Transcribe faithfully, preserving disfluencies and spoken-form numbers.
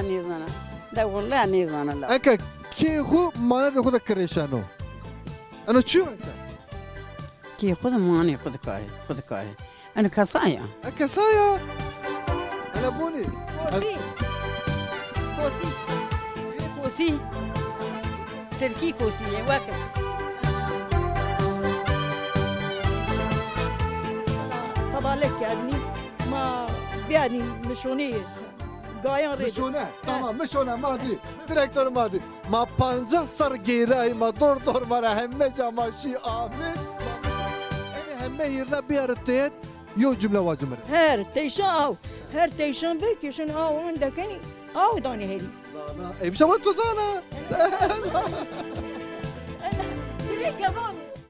Nêzana. De willa nêzana la. Eke kê xu manedê xu de kirêşeno. Eno çi yo eke? Kê xu de manê xu de kayê, xu de kayê. Eno kesa ya. E kesa ya. Hele bonî. Kosî. Kosî. Kosî. Tirkî kosî yê weke. Sabalek kerdnî, ma bîyadnî mişonî gayan rê. Mişone, tamam, mişone ma dî. Direktor ma dî. Ma pancas serr geyrayî, ma dor dor ma ra heme ca ma şî amê. Enê heme hîrna bîyarê têt, yew cumle wacî mi rê. Her teyşan aw, her teyşan bi kişin aw inde kenî, aw danî herî. Zana, ey bişe ma tu zana. Direkt gazan